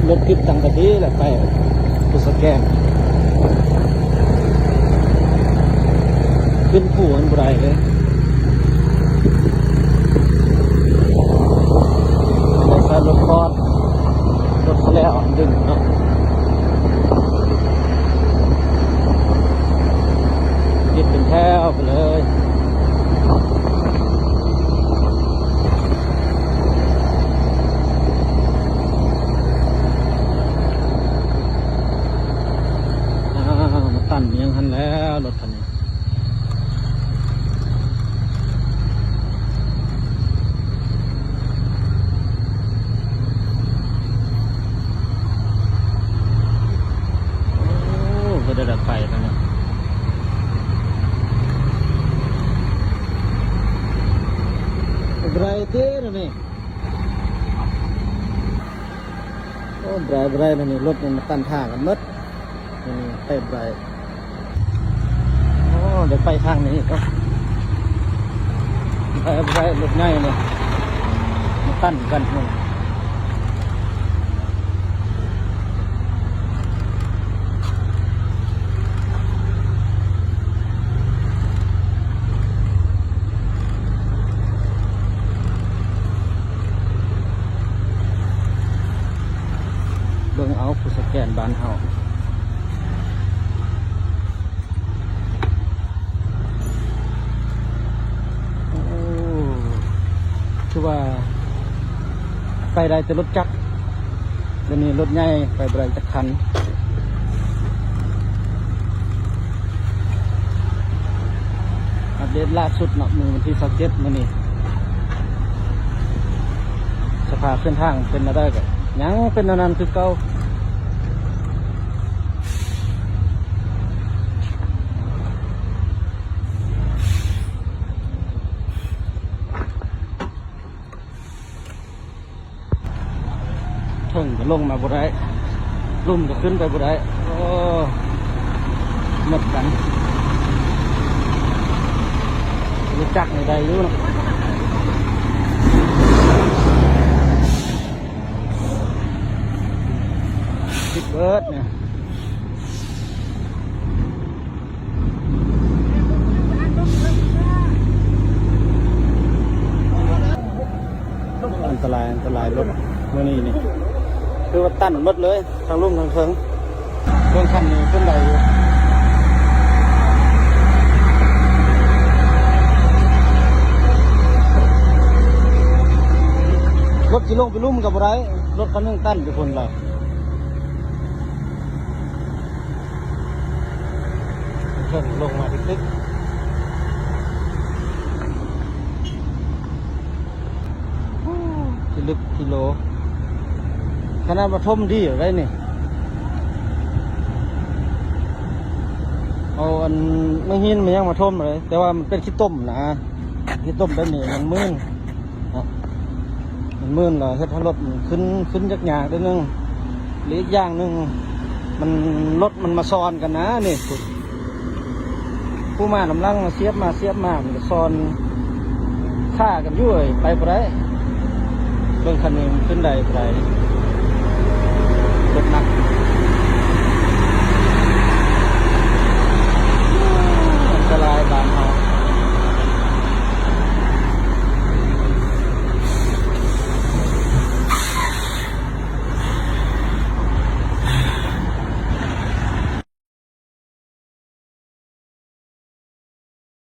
ລົດຄິດຕັ້ງແຕ່ດີແຫຼະ ໄປພູສະແກນ ຂຶ້ນພູມັນບໍ່ໄດ້ເລີຍ ໄດ້ໃຊ້ລົດຄອນ ລົດສະແລວດຶງເນາະ ຕິດເປັນແຖວໄປເລີຍ. ອ້າວ ມາຕັນຫຍັງຫັ້ນແລ້ວ ລົດຄັນນີ້ ໂອ້ ເພິ່ນໄດ້ດັດໄຟແລ້ວເນາະ ເປັນໄປໄດ້ຕິແນວນີ້. ໂອ້ ບໍ່ໄດ້ ບໍ່ໄດ້ ແນວນີ້ລົດມັນມາຕັນທາງກັນໝົດ ແນວນີ້ໄປບໍ່ໄດ້ ໂອ້ ໄດ້ໄປທາງນີ້ເນາະ ໄປບໍ່ໄດ້ ລົດໃຫຍ່ນີ້ ມັນຕັນກັນ ເບິ່ງເອົາ ພູສະແກນບ້ານເຮົາ ໂອ້ ຄືວ່າໄປໄດ້ແຕ່ລົດຈັກ ດຽວນີ້ລົດໃຫຍ່ໄປບໍ່ໄດ້ຈັກຄັນ. ອັບເດດລ່າສຸດເນາະ ມື້ວັນທີຊາວເຈັດ ມື້ນີ້ ສະພາບເສັ້ນທາງເປັນແນວໃດ ກະຍັງເປັນແນວນັ້ນຄືເກົ່າ. ເທິງກໍລົງມາບໍ່ໄດ້ ລຸ່ມກໍຂຶ້ນໄປບໍ່ໄດ້ ໂອ້ ໝົດກັນ ລົດຈັກນີ້ໄດ້ຢູ່ເນາະ ຕິດເບີດນີ້. ອັນຕະລາຍ ອັນຕະລາຍລົດມື້ນີ້ນີ້ ຄືວ່າຕັນໝົດເລີຍ ທັງລຸ່ມທັງເທິງ ເບິ່ງຄັນນີ້ຂຶ້ນໄດ້ຢູ່ ລົດຊິລົງໄປລຸ່ມກໍບໍ່ໄດ້ ລົດຄັນໜຶ່ງຕັນຢູ່ພຸ້ນລະ. ເພິ່ນລົງມາຕິກໆ ໂອ້ ທີ່ລຶກທີ່ໂຫຼ ຂະໜາດວ່າຖົມດີຢູ່ໄດ໋ນີ້ ເອົາອັນໄມ້ຫີນໄມ້ຫຍັງມາຖົມເລີຍ ແຕ່ວ່າມັນເປັນຂີ້ຕົມນະ ຂີ້ຕົມແບບນີ້ມັນມື່ນ ເນາະ ມັນມື່ນແລ້ວເຮັດໃຫ້ລົດມັນຂຶ້ນ ຂຶ້ນຍາກໆ ໜ້ອຍໜຶ່ງ ແລະ ອີກຢ່າງໜຶ່ງ ມັນ ລົດມັນມາຊ້ອນກັນນະນີ້ ຜູ້ມານຳຫຼັງມາສຽບມາສຽບມາ ມັນກໍຊ້ອນຄ້າກັນຢູ່ ໄປບໍ່ໄດ້ ເບິ່ງຄັນນີ້ມັນຂຶ້ນໄດ້ບໍ່ໄດ້ ລົດໜັກ.